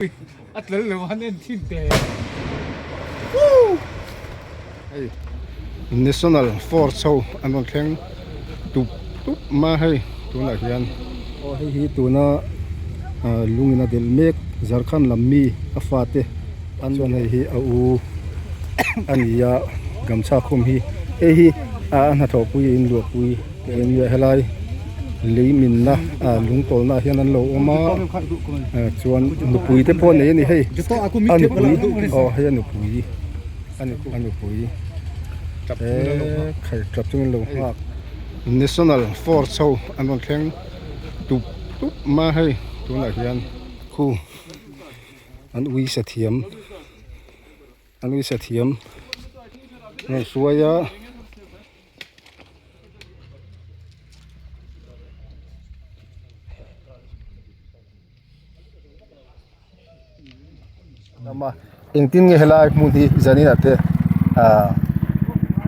A tel lo han en thin teh. Hei National Force ho an rawn thleng tup tup mai a hei tunah hian aw hei hi tuna ah lungin a delh mek Jharkhand lam mi a fate an chuan hei hi a u a ni a gamchha khum hi hei hi a hnathawhpui a inluahpui. Enge helai lei minna ah lung tawlna ah hian an lo awm a chuan nupui te pawh a nei a ni hei a nupui aw hei a nupui a nupui eee khai tap chungin lo nghak national force ho an rawn thleng tup tup mai a hei tunah hian khu an uisa thiam an uisa thiam an rawn hruai a. Engtin nge helai hmun hi zanin ah te ah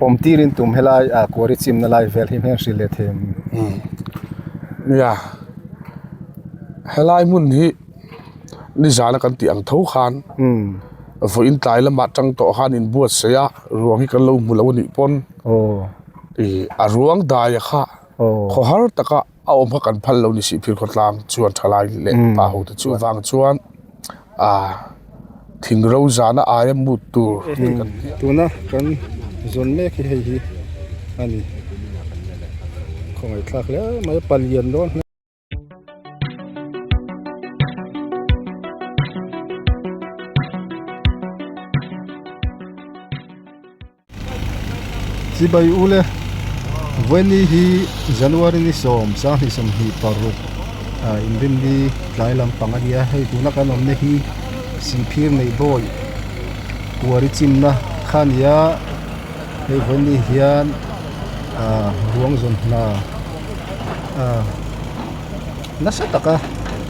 awm tirin tum helai ah kuari chimna lai vel hi hmel hrilh leh thei ang. Nia helai hmun hi nizana kan tih ang tho khan vawiin tlai lamah tang tawh khan inbuatsaih a ruang hi kan lo hmu lo anih pawn ih a ruang daia kha khawhar taka a awm kha kan phal lo ni sihphir khawtlang chuan thalai leh pa ho te chuvang chuan ah thing ro zana aia mut tur tuna kan zawn mek hi hei hi a ni khawngaihthlak hle mai palian dawn hle. Chibai ule Vawiini hi January ni 10 2026 inrinni tlai lampang a nia hei tuna kan awmna hi Sihphir neih bawi kuari chimna kha a ni a hei Vawiini hian ruang zawn hna nasa taka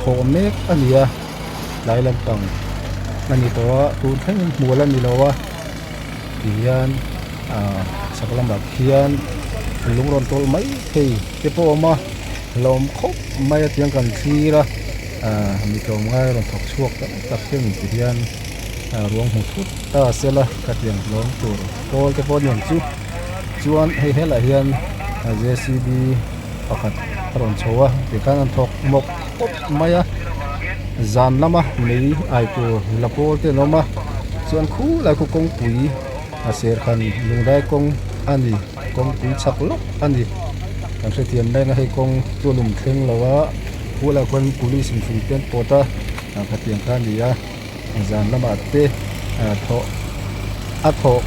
thawh mek a ni a tlai lampang a ni tawh a tun thlengin hmuh la ni lo a tihian ah chhak lamah khian lung rawn tawlh mai thei te pawh a awm a hlauhawm khawp mai a tiang kan thlir a ah mi tlawmngai rawn thawk chhuak tam tak hian tihian ah ruang hmu thut ta sela khatiang hlawm tur kawl te pawh a ni ang chu chuan hei helaiah hian J C B pakhat a rawn chho a tikhan an thawk mawp mawp mai a zan lama mei ai tur la pawl te an awm a chuan khulai khu kawngpui a serkhan lungdai kawng a ni kawngpui chak lawk a ni kan hrethiam mek a hei kawng chu a lum thleng lo a khulai khuan police in hrui te an pawt a khatiang kha a ni a zan lamah te thawh a thawh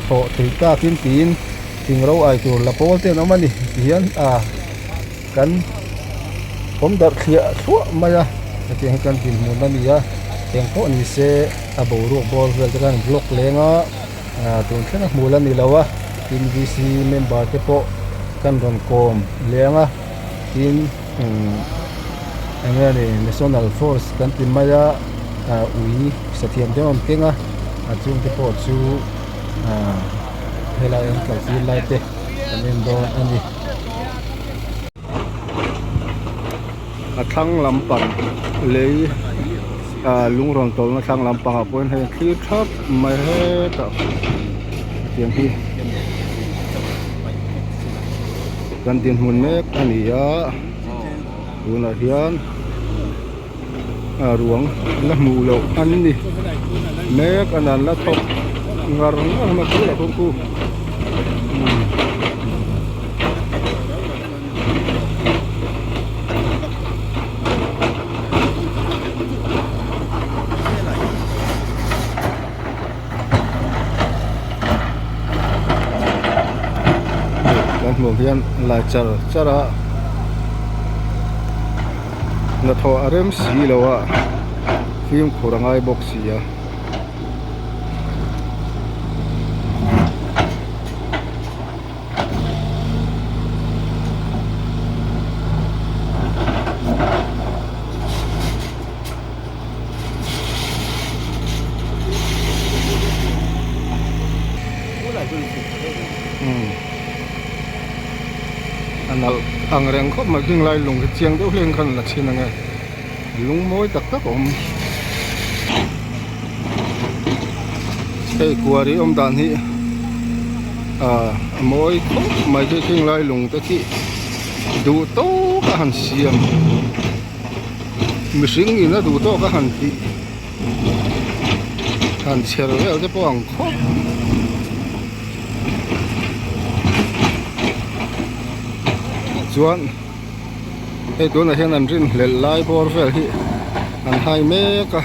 thawh thei takin tiin thing ro ai tur la pawl te an awm a ni tihian ah kan awm darh thliah thluah mai a hetiang hi kan dinhmun a ni a eng pawh ni se a boruak bawr vel te khan block leng a ah tun thleng a hmuh la ni lo a tin V C member te pawh kan rawn kawm leng a tin umm eng nge ni national force kan ti mai a ah ui sathiam te an awm keng a a chung te pawh chu ah helai an kaltir lai te kan en dawn a ni. A thlang lampang lei ah lung rawn tawlhna thlang lampangah pawhin hei a thlir thap mai hetah tiang hi kan dinhmun mek a ni a tunah hian ruang la hmuh loh an ni mek a an la thawk ngar ngar mai bulah kawng khu kan hmuh hian lai char char a. Hnathawh a rem si lo a fimkhur a ngai bawk si a. A nalh ang reng khawp mai khing lai lung hi chiang deuh hleng khan la chhin ang e lung mawi tak tak a awm. Hei kuari awm dan hi ah a mawi khawp mai khi khing lai lung te khi duh tawk a han siam mihring in a duh tawk a han tih han chher vel te pawh ang khawp. Chuan hei tunah hian an rinhlelh lai bawr vel hi an hai mek a.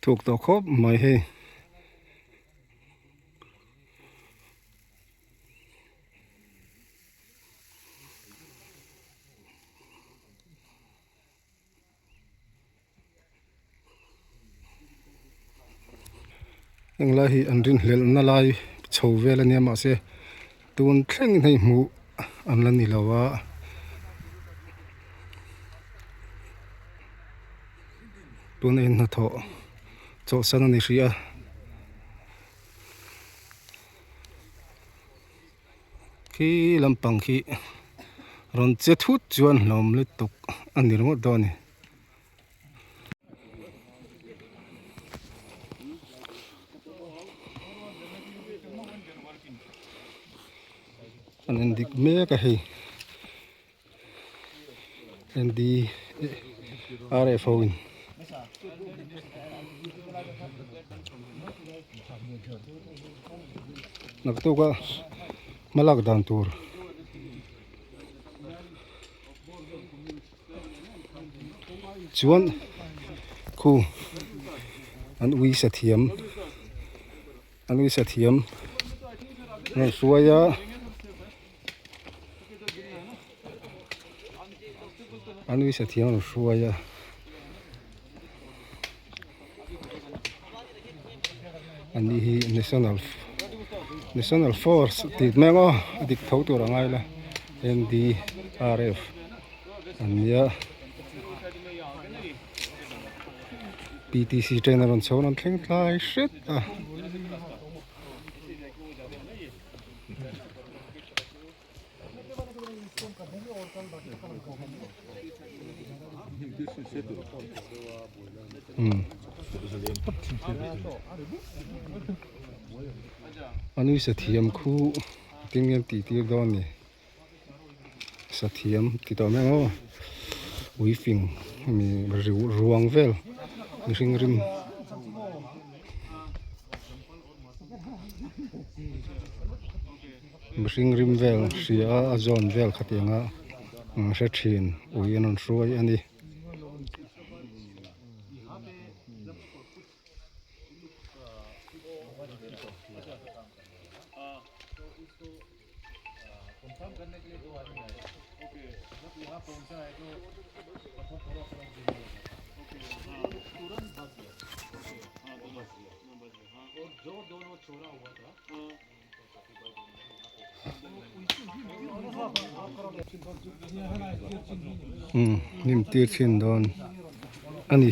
Thuk tawh khawp mai hei. Heng lai hi an rinhlelh na lai chho vel ania mahse tun thlengin hei hmuh an la ni lo a. Tuna in hnathawh chawlhsan a ni hrih a. Khi lampang khi rawn che thut chuan hlawm lutuk a ni ringawt dawn a ni. An en dik mek a hei N_D_R_F ho in. Naktuk a hmalak dan tur. Chuan khu an ui sathiam an ui sathiam rawn hruai a an ui sathiam rawn hruai a. An ni hi national national force tih mai ang aw a dik tho tur a ngai la N_D_R_F an nia P_T_C train a rawn chho an thleng tlai hret a. A nui sathiam khu tin nge an tih tir dawn ni sathiam ti tawh mai ang aw uifing hemi ruang vel mihring rim. Mihring rim vel hria a a zawn vel khatianga hre thin ui an rawn hruai a ni. Umm hnim tir thin dawn a ni.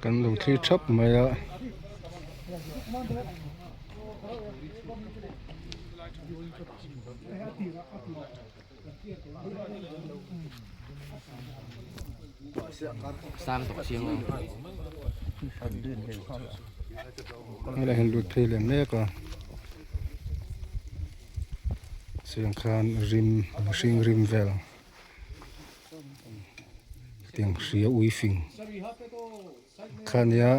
Kan lo thlir thap mai a. Helai hian lut phei leh mek a chiang khan rim mihring rim vel tiang hria ui fing kha nia.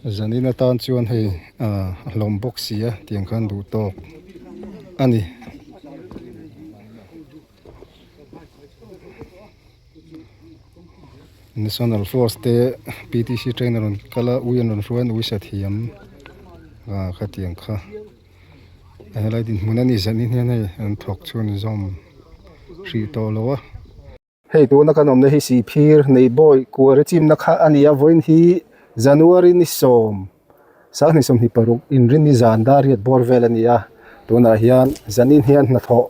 Zanin atan chuan hei ah a hlawm bawk si a tiang khan duh tawk a ni. National force te P T C train a rawn kal a ui an rawn hruai a ui sathiam ah khatiang kha. Helai dinhmun a ni zanin hian hei an thawk chhun zawm hrih tawh lo a. Hei tuna kan awmna hi Sihphir Neihbawi kuari chimna kha a ni a, vawiin hi January ni sawm sanghnih 26 inrin ni zan dar riat bawr vel a ni a, tunah hian zanin hian hnathawh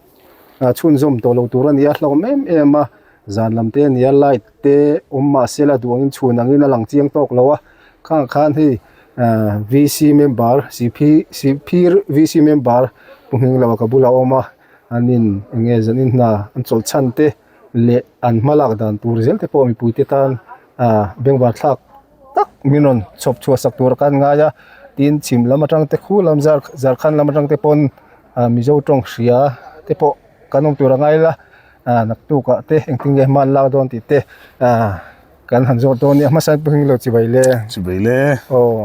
chhunzawm tawh lo tur a ni a, hlawm em em a, zan lam te a ni a, light te awm mahse la duh angin chhun angin a lang chiang tawk lo a, khangah khan hei VC member Sihphir VC member Pu Hminglo ka bulah a awm a. An in eng nge zanin hna an chawlh chhan te leh an hma lak dan tur zel te pawh mipui te tan ah bengvar thlak tak min rawn chhawp chhuah sak tur khan ngai a tin chhim lam atang te khu lam zar zarkhan lam atang te pawn ah mizo tawng hria te pawh kan awm tur a ngai la ah naktuk ah te engtin nge hma an lak dawn tih te ah. Kan han zawt dawn nia hmasa pawh hi lo chibai le. Chibai le. Aw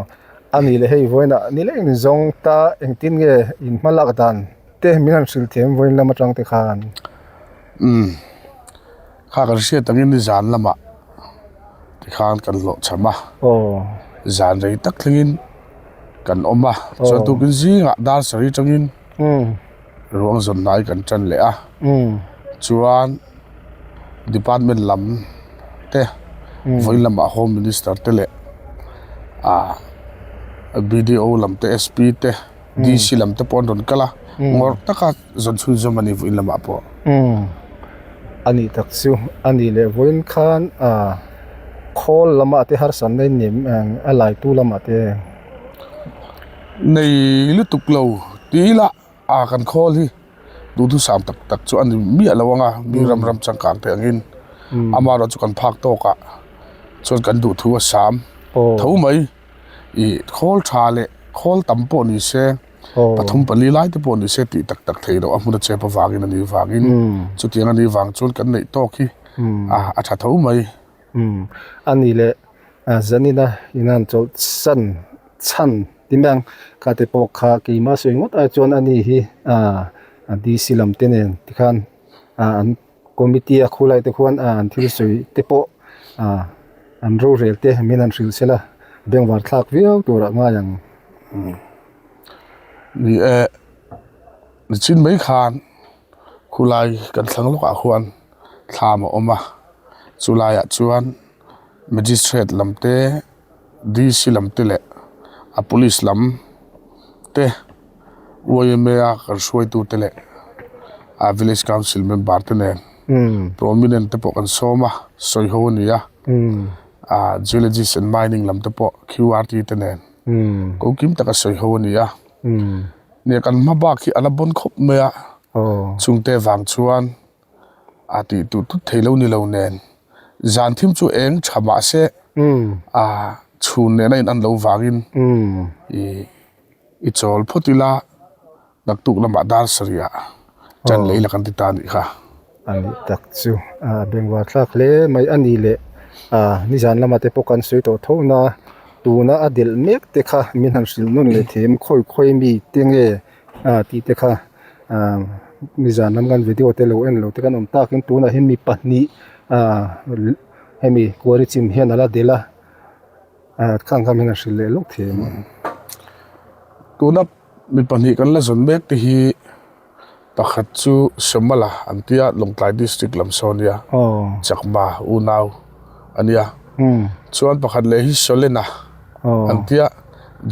a ni le hei vawiinah ni leng in zawng ta engtin nge in hma lak dan te min han hrilh thiam vawiin lam atang te khan. Umm kha kan hriat angin nizan lamah tikhan kan hlawh cham a. Aw. Zan rei tak thlengin kan awm a chuan tukin zingah dar sarih atangin ruang zawn hnai kan tan leh a chuan department lam te vawi lamah home minister te leh ah B D O lam te S P te D C lam te pawh an rawn kal a ngawrh taka zawn chhunzawm a ni vawiin lamah pawh. A nih tak chu a nih leh vawiin khan ah khawl lamah te harsatna in nem a laitu lamah te. Nei lutuk lo ti ila a kan khawl hi duhthusam tak tak chu a ni miah lo ang a mi ram ram changkang te angin amaherawh chu kan phak tawk ah chuan kan duhthu a sam tho mai ih khawl tha leh khawl tam pawh ni se pathum pali lai te pawh ni se tih tak tak theih loh a hmun a chep avangin a nih vangin chutiang a nih vang chuan kan neih tawk hi a tha tho mai. A ni leh Zanina inan chawlh san chhan ti mai ang kha te pawh kha keimah sawi ngawt ai chuan ani hi ah D_C lam te nen tikhan ah an committee a khulai te khuan ah an thil sawi te pawh ah an rorel te min han hrilh sela bengvar thlak viau tur ah ngai ang. Ni e nichin mai khan khulai kan thlang lawkah khuan thlam a awm a chulaiah chuan. Magistrate lam te D_C lam te leh a police lam te Y_M_A a kan hruaitu te leh a village council member te nen prominent te pawh kan sawm a sawi ho a ni a. Ah Geologist and Mining lam te pawh QRT te nen ko kim taka sawi ho a ni a. Nia kan hma bak hi a la bawn khawp mai a, chungte vang chuan a tih tut tut thei lo ni lo nen zan thim chu eng tha mah se a chhun nen a in an lo vangin ih i chawl phawt ila. Naktuk lamah dar sarih ah chan leh ila kan ti ta anih kha. A nih tak chu a bengvar thlak hle mai a ni leh a nizan lamah te pawh kan sawi tawh tho na tuna a delh mek te kha min han hrilh nawn leh them khawi khawi mi te nge a tih te kha ah nizan lam kan video te lo en lo te kan awm takin tunah hian mi pahnih ah hemi kuari chim hian a la delh a. Ah khang kha min han hrilh leh lawk thei ang. Tuna mi pahnih kan la zawn mek te hi pakhat chu Sawmala an tia Lawngtlai district lam saw ania Chakma unau ania chuan pakhat leh hi Sawlena an tia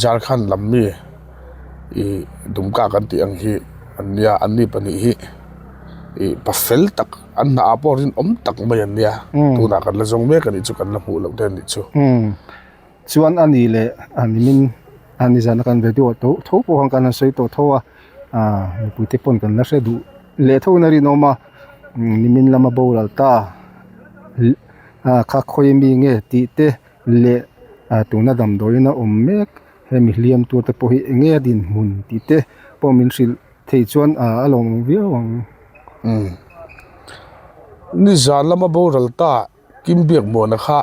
Jharkhand lam mi ih Dumka kan tih ang hi an nia an ni pahnih hi ih pa fel tak an hnah ah pawh rinawm tak mai an nia tunah kan la zawng mek anih chu kan la hmuh loh te anih chu. Chuan a ni leh a nimin a nizan a kan video tho tho pawh khan kan han sawi tawh tho a ah mipui te pawn kan la hre duh leh tho in a rinawm a nimin lama boral ta ah kha khawi mi nge tih te leh ah tuna damdawiin a awm mek hemi hliam tur te pawh hi eng nge a dinhmun tih te pawh min hrilh thei chuan ah a lawm viau ang. Nizan lama boral ta Kim Biakmuana kha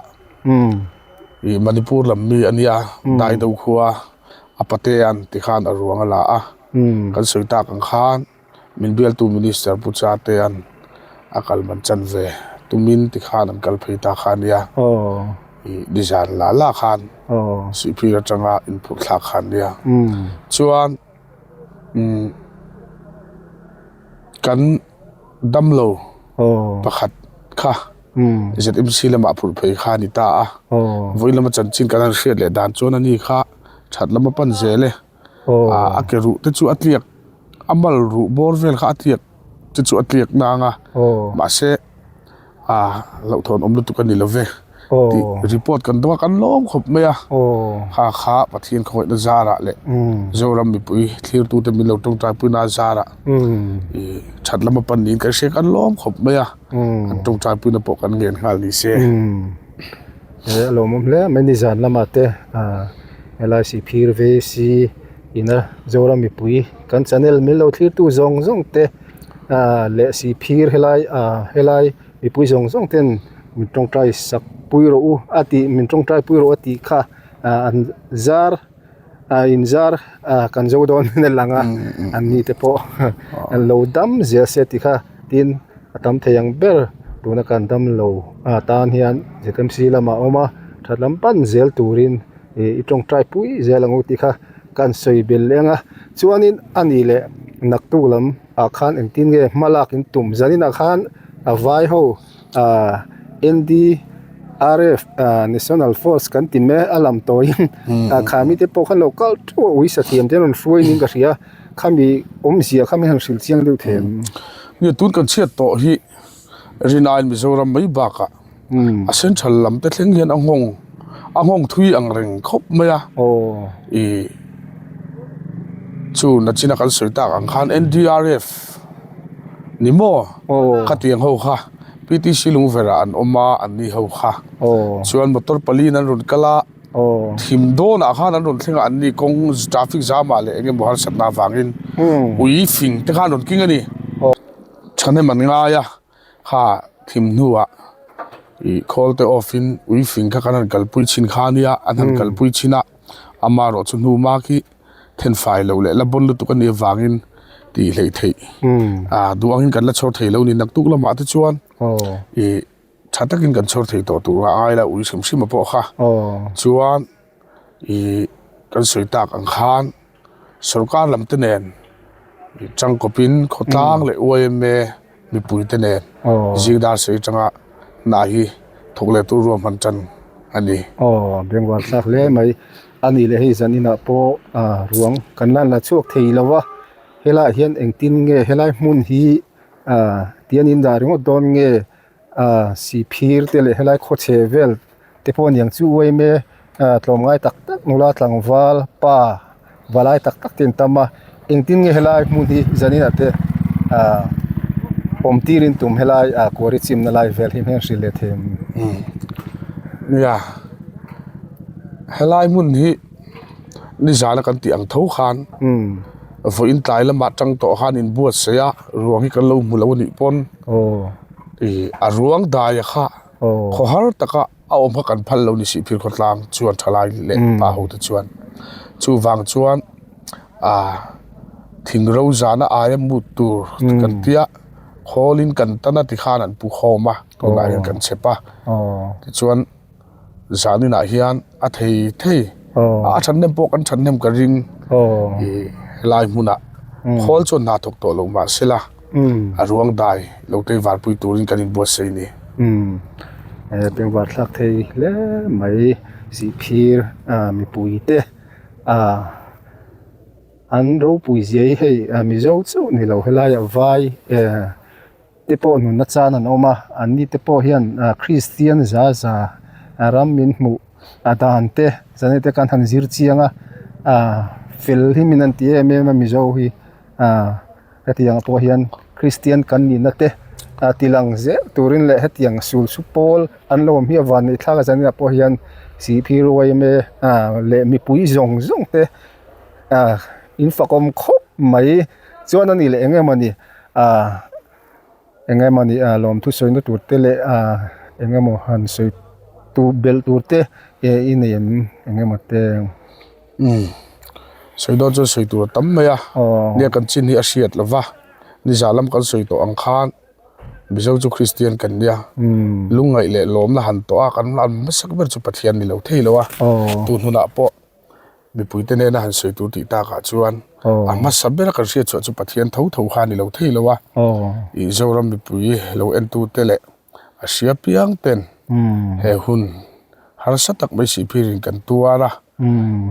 ih Manipur lam mi a nia Daido khua a patean tikhan a ruang a la a kan sawi tak ang khan min bialtu Minister Pu Chatean a kal man chan ve tumin tikhan an kal phei ta kha a nia ih nizan lah lah khan Sihphir atanga inphurh thlak kha a nia chuan umm kan damlo pakhat kha ZMC lamah phurh phei kha a ni ta a vawi lama chanchin kan han hriat leh dan chuan ani kha that lama pan zel e a ke ruh te chu a tliak a mal ruh bawr vel kha a tliak te chu a tliak nang a mahse ah hlauhthawn awm lutuk a ni lo ve tih report kan dawng a kan lawm khawp mai a kha kha Pathian khawngaihna zarah leh Zoram mipui thlirtute min lo tawngtai puina zarah ih that lama pan niin kan hria kan lawm khawp mai a an tawngtai puina pawh kan ngen nghal ni se. He a lawmawm hle mai nizan lamah te ah helai Sihphir VC ina Zoram mipui kan channel min lo thlirtu zawng zawng te ah leh Sihphir helai ah helai mipui zawng zawng ten min tawngtai sak pui rawh u a tih min tawngtai pui rawh a tih kha ah an zar ah in zar ah kan zo dawn in a lang a an ni te pawh an lo dam zel se tih kha tin a tam thei ang ber tuna kan dam lo ah tan hian ZMC lamah a awm a that lam pan zel turin ih i tawngtai pui zel ang u tih kha kan sawi bel leh ang a chuanin a ni leh naktuk lam ah khan engtin nge hma lak in tum zanin ah khan a vai ho ah N_D_R_F ah national force kan ti mek a lam tawiin ah khami te pawh khan lo kal theuh a uisa thiam te an rawn hruai niin ka hria khami awmzia kha min han hrilh chiang deuh thei ang. Nia tun kan chhiat tawh hi Rinaiin Mizoram mai bakah a central lam te thleng hian a nghawng a nghawng thui ang reng khawp mai a ih chu nachina kan sawi tak ang khan N_D_R_F ni maw khatiang ho kha P_T_C Lungverah an awm a an ni ho kha chuan motor paliin an rawn kal a thim dawnah khan an rawn thleng a an ni kawng traffic jam ah leh eng emaw harsatna avangin ui fing te khan an rawn king a ni thahnem an ngai a. Kha thim hnuah ih khawl te off in ui fing kha kan han kalpui chhin kha ania an han kalpui chhin a amaherawh chu hnu mak hi thenfai loh leh la bawn lutuk a nih avangin tih hleih theih ah duh angin kan la chhawr thei lo a ni naktuk lamah te chuan ih tha takin kan chhawr thei tawh tur a ai la ui hrim hrim a pawh kha chuan ih kan sawi tak ang khan. Sorkar lam te nen tangkawpin khawtlang leh YMA mipui te nen zing dar sei atanga hna hi thawk leh tur ruahman tan a ni. Aw bengvar thlak hle mai a ni leh hei zan inah pawh ruang kan lan la chhuak thei lo va helaiah hian engtin nge helai hmun hi tian in dah ringawt dawn nge sihphir te leh helai khawchhe vel. te pawh aniang chu uaime tlawmngai tak tak nula tlangval pa valai tak tak te an tam a engtin nge helai hmun hi zaninah te ah awm tirin tum helai ah kuari chimna lai vel hi hmel hrilh leh thei ang. Nia helai hmun hi nizana kan tih ang tho khan vawiin tlai lamah tang tawh khan inbuatsaih a ruang hi kan lo hmu lo a nih pawn ih a ruang daia kha khawhar taka a awm kha kan phal lo ni sih phir khawtlang chuan thalai leh pa ho te chuan chuvang chuan ah thing ro zana aia mut tur kan tia khawlin kan tan a tikhan an pu khawm a tunah hian kan chep a tichuan zaninah hian a thei thei a thahnem pawh kan thahnem ka ring ih helai hmunah khawl chuan hna thawk tawh lo mahsela. A ruang dai lo tei varpui turin kan inbuatsaih a ni. Umm bengvar thlak thei hle mai zihphir mipui te ah an ropui zia hi hei Mizo chauh ni lo helaiah vai te pawh nunna chan an awm a an ni te pawh hian Kristian za za ram min hmuh a dan te zan te kan han zir chiang a ah fel hi min an ti em em a Mizo hi ah. Hetiang pawh hian Kristian kan nihna te a tilang zel turin leh hetiang sul su pawl an lo awm hi a van neih thlak a zaninah pawh hian Sihphir yma leh mipui zawng zawng te ah in fakawm khawp mai chuan a nih leh eng emawni ah eng emawni ah lawmthu sawina tur te leh ah eng emaw han sawi tur belh tur te i nei em eng emaw te. Umm sawi dawn chuan sawi tur a tam mai a nia kan chin hi a hriat lo va nizan lam kan sawi tawh ang khan Mizo chu Kristian kan nia lungngaih leh lawmna han tawh a kan lam hmasak ber chu Pathian ni lo thei lo a tun hunah pawh mipui te nena han sawi tur tih takah chuan a hmasa bera kan hriat chhuah chu Pathian tho tho kha a ni lo thei lo a ih Zoram mipui lo entu te leh a hria piang ten he hun harsa tak mai sihphirin kan tuar a.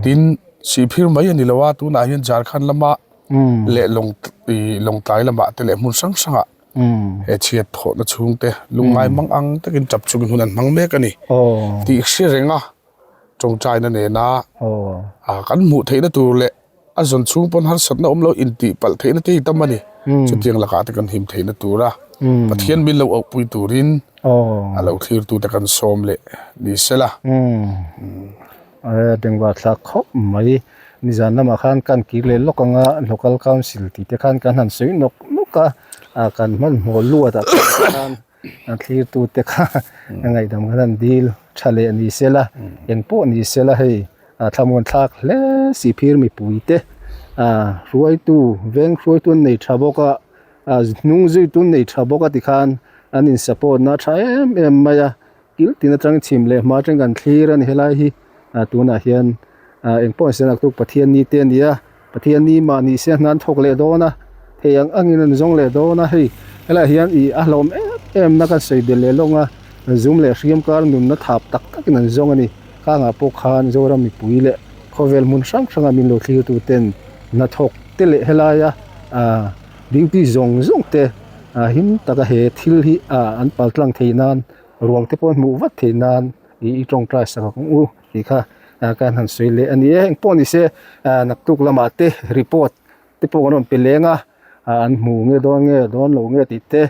Tin, sihphir mai a ni lo a, tunah hian Jharkhand lama leh lawng ih lawngtlai lamah te leh hmun hrang hrangah he chhiat thawhna chhungte lungngai mang ang takin tap chungin hun an hmang mek a ni tih hre reng a, tawngtaina nena ah kan hmuh theihna tur leh a zawn chhung pawn harsatna awm lo intih palh theihna te hi tam a ni. Chutiang lakah te kan him theihna tura Pathian min lo auhpui turin a lo thlirtute kan sawm leh ni sela. Umm bengvar thlak khawp mai. Nizan lamah khan kan kir leh lawk anga local council tih te khan kan han sawi nawk nawk a, kan hmanhmawh luat ah khan a thlirtute kha ngaihdam khan an dil tha leh ni sela engpawh ni sela hei thlamuan thlak hle sihphir mipui te hruaitu veng hruaitu an nei tha bawk a hnung zuitu an nei tha bawk a tikhan an in support na tha em em mai a kil tin atang chhim leh hma atang kan thlir a ni helai hi tunah hian engpawh an naktuk Pathian ni te a ni a. Pathian ni mah ni se hna an thawk leh dawn a, thei ang angin an zawng leh dawn a, hei helaiah hian ih a hlawm em em na kan sawi belh leh lawng a, zum leh hriam kar nunna thap tak takin an zawng a ni. Khangah pawh khan Zoram mipui leh khawvel hmun hrang hranga min lo thlir tu ten hnathawk te leh helaia ah duty zawng zawng te ah him taka he thil hi ah an paltlang theih nan ruang te pawh an hmuh vat theih nan ih i tawngtai sak ang u tih kha. Kan han sawi leh a ni e, engpawh ni se naktuk lamah te report te pawh kan rawn pe leng a, an hmu nge dawn nge dawn lo nge tih te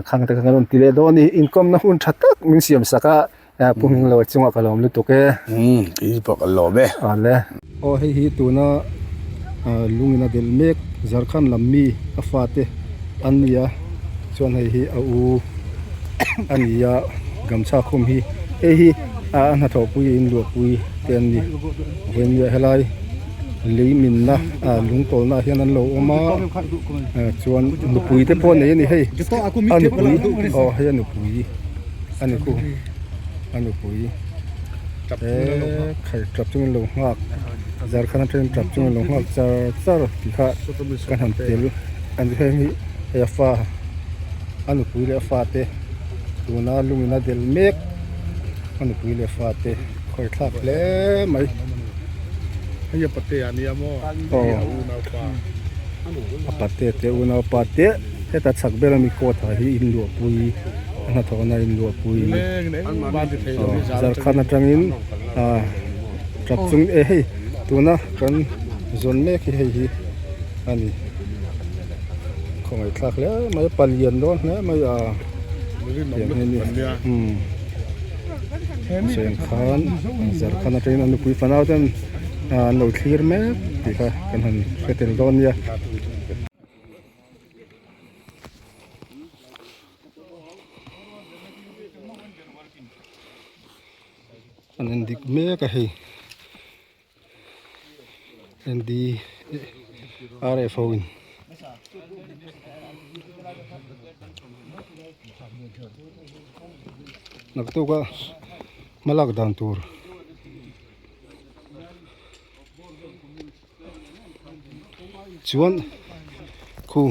khang te kha kan rawn ti leh dawn a ni, inkawmna hun tha tak min siam sak a, Pu Hminglo chungah ka lawm lutuk e. Umm kei pawh ka lawm e. Awle. Aw hei hi tuna lungin a delh mek Jharkhand lam mi a fate an ni a chuan hei hi a u a ni a gamchha khum hi hei hi a hnathawhpui in luahpui te an ni vawiin helai lei minna ah lung tawlna ah hian an lo awm a chuan nupui te pawh nei a ni hei a nupui aw hei a nupui a ni khu a nupui he khai tap chungin lo nghak Jharkhand atangin tap chungin lo nghak char char tih kha kan han tel an heng hi hei a fa a nupui leh a fate tuna lungin a delh mek a nupui leh a fate khawi thlak hle mai. Hei a pate a nia maw? Aw a pate te unaupa te heta chhak ber ami coat ah hi inluahpui. a hnathawhna inluahpui Zarkhan atangin tap chung e hei tuna kan zawn mek hi hei hi a ni khawngaihthlak hle mai palian dawn hle mai a tiang hi a ni umm Sengkhan Zarkhan atangin a nupui fanau ten an lo thlir mek tih kha kan han hre tel dawn nia. An en dik mek a hei NDRF ho in naktuk a hmalak dan tur. Chuan khu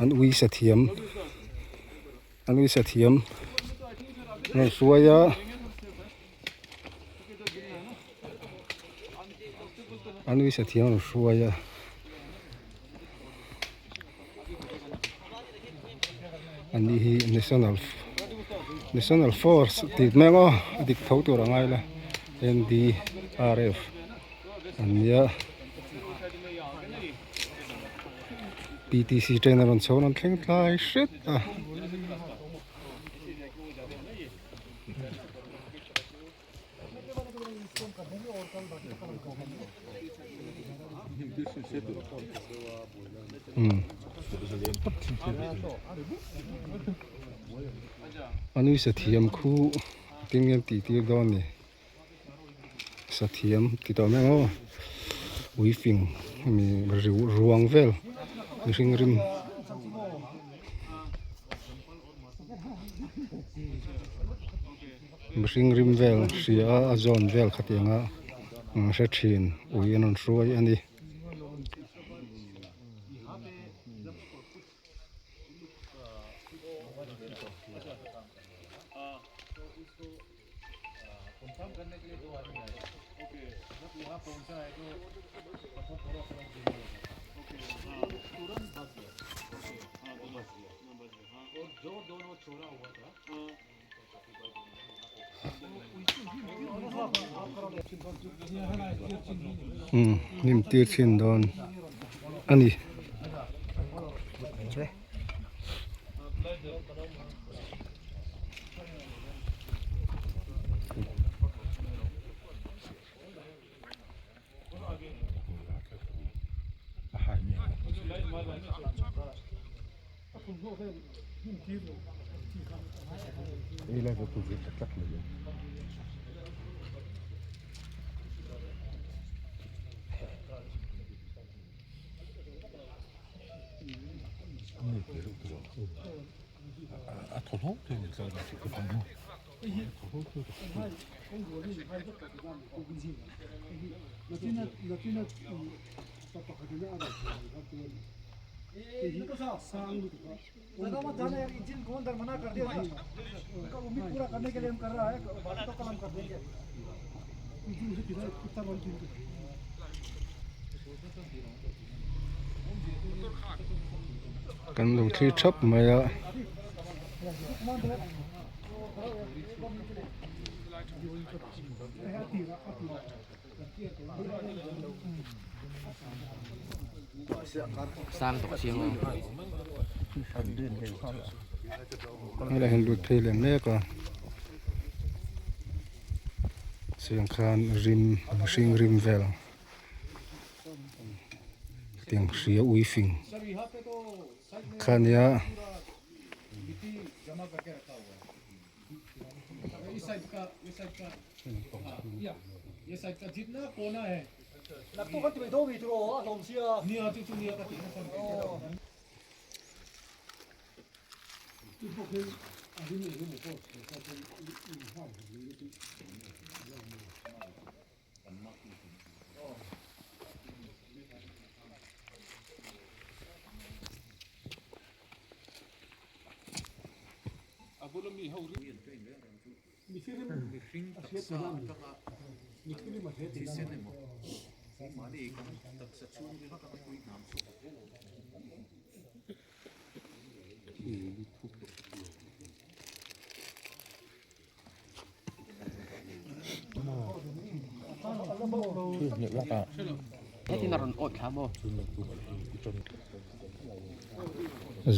an ui sathiam an ui sathiam rawn hruai a an ui sathiam rawn hruai a. Ani hi national national force tih hmel aw a dik tho tur a ngai la N_D_R_F an nia P_T_C train a rawn chho rawn thleng tlai hret a. A nui sathiam khu tin nge an tih tir dawn ni sathiam ti tawh mai ang aw ui fing hemi ruang vel mihring rim. Mihring rim vel hria a a zawn vel khatiang a hre thin ui an rawn hruai a ni. Umm hnim tir chhin dawn a ni. Kan lo thlir thap mai a. Helai hian lut phei leh mek a chiang khan rim mihring rim vel tiang hria ui fing kha nia.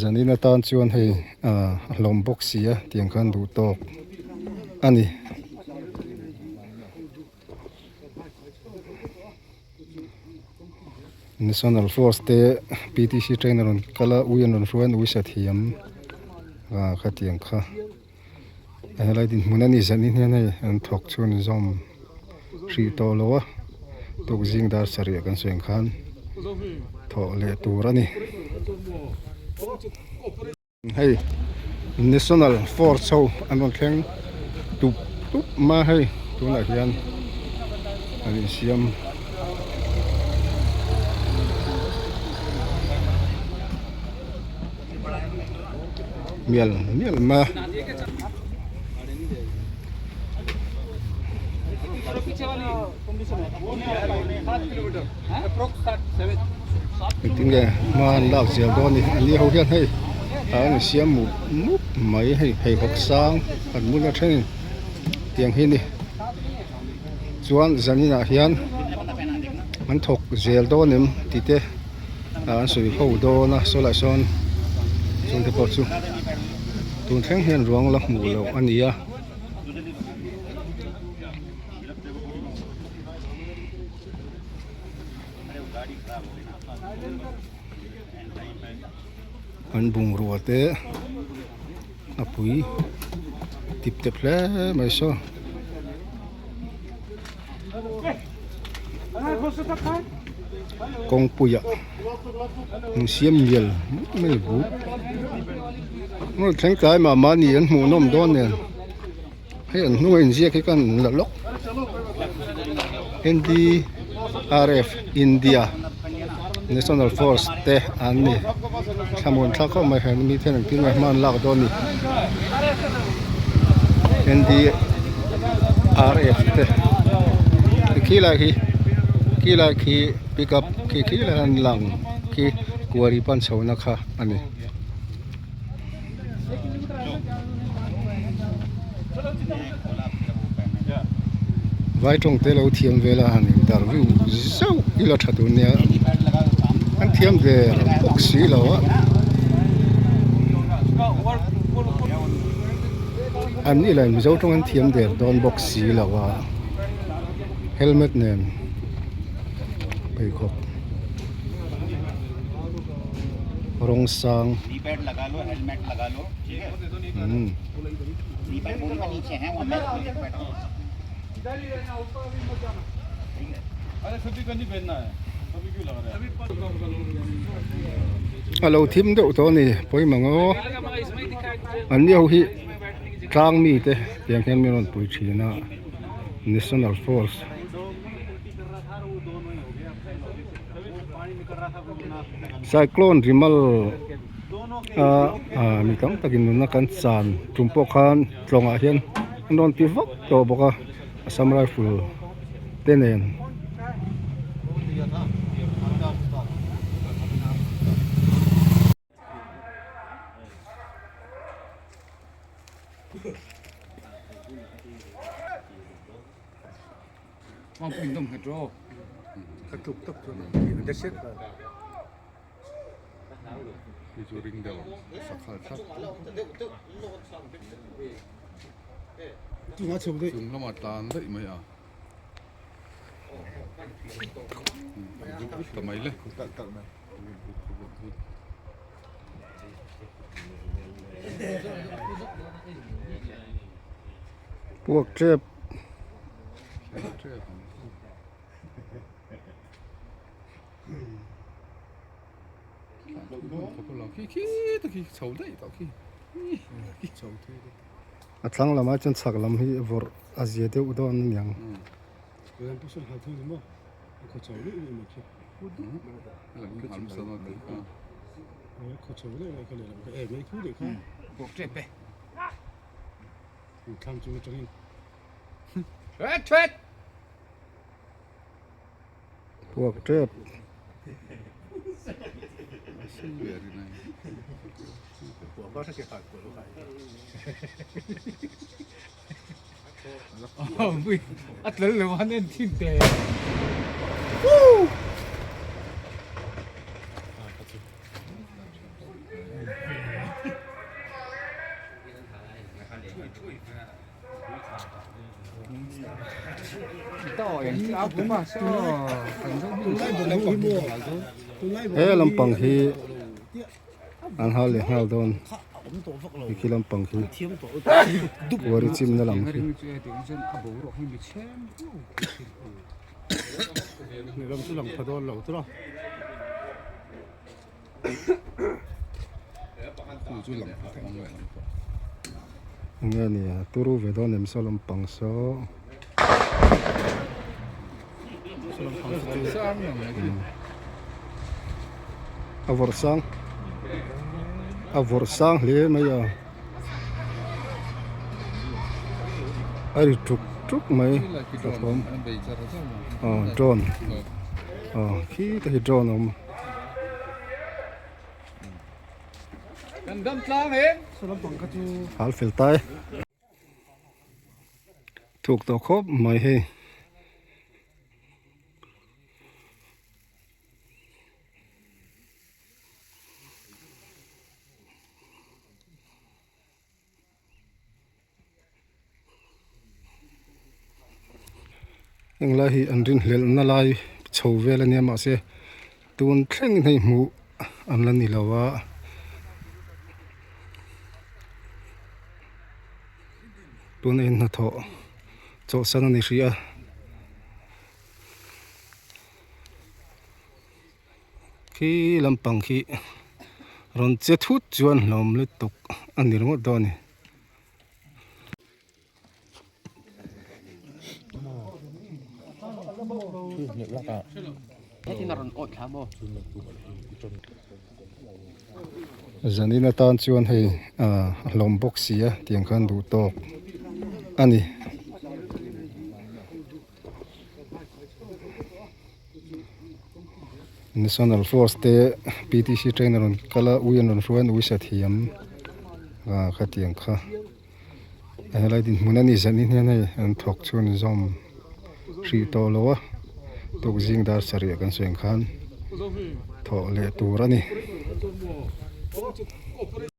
Zanin atan chuan hei ah a hlawm bawk si a tiang khan duh tawk a ni. National force te P T C train a rawn kal a ui an rawn hruai a an ui sa thiam ah khatiang kha a helai dinhmun a ni zanin hian hei an thawk chhun zawm hrih tawh lo a tukzing dar sarih kan sawi ang khan thawh leh tur a ni. Hei national force ho an rawn thleng tup tup mai a hei tunah hian an insiam. Mial mial mai a. Engtin nge hma an lak zel dawn a ni an ni ho hian hei an insiam mup mup mai hei pheikhawk sang an bula thenin tiang hi a ni chuan zaninah hian an thawk zel dawn em tih te an sawi ho dawn a saw lai sawn chungte pawh chu tun thleng hian ruang la hmuh loh a ni a. An bungrua te a pui tip tep hle mai saw. Kawngpuiah an siam mial mai buk thleng tlai mah mahni an hmuh nawm dawn nen. Hei an hnunga inziak hi khan an la lawk NDRF India National Force te an ni thlamuan thlak khawp mai hian mi ten engtin nge hma an lak dawn ni NDRF te khi lai khi khi lai khi pickup khi khi lai an lang khi quarry pan chho na kha a ni. Vai tawng te lo thiam vel a han interview zauh ila tha tur nia an thiam ve bawk si lo a an ni lah mizo tawng an thiam der dawn bawk si lo a helmet nen pheikhawk. Rawng sang A lo thim deuh tawh a ni pawimawh aw an ni ho hi tlang mite tiang hian min rawn pui thin a national force. Cyclone Rimal a ah mi tam takin nunna kan chan tum pawh khan tlawngah hian an rawn ti vak tawh bawk a Assam Rifle te nen. Chung lamah tlan daih mai a. Vut vut ta mai le. Puak tep. A thlang lamah chuan chhak lam hi vawrh a zia deuh dawn a niang. Puak tep. A tel lo an en thin te. He lampang hi an hal leh nghal dawn khi lampang khi uari chimna lam khi. Enge ni a turu ve dawn em saw lampang saw a vawrh sang a vawrh sang hle mai a a ri tuk tuk mai a thawm aw drone aw khi te hi drone a awm. Hal fel tai thuk tawh khawp mai hei. Heng lai hi an rinhlelh na lai chho vel ania mahse tun thlengin hei hmuh an la ni lo a. Tuna in hnathawh chawlhsan a ni hrih a. Khi lampang khi rawn che thut chuan hlawm lutuk a ni ringawt dawn a ni. Zanin atan chuan hei ah a hlawm bawk si a tiang khan duh tawk a ni. National force te P T C train a rawn kal a ui an rawn hruai a ui sa thiam ah khatiang kha helai dinhmun a ni zanin hian hei an thawk chhun zawm hrih tawh lo a tukzing dar sarih kan sawi ang khan thawh leh tur a ni.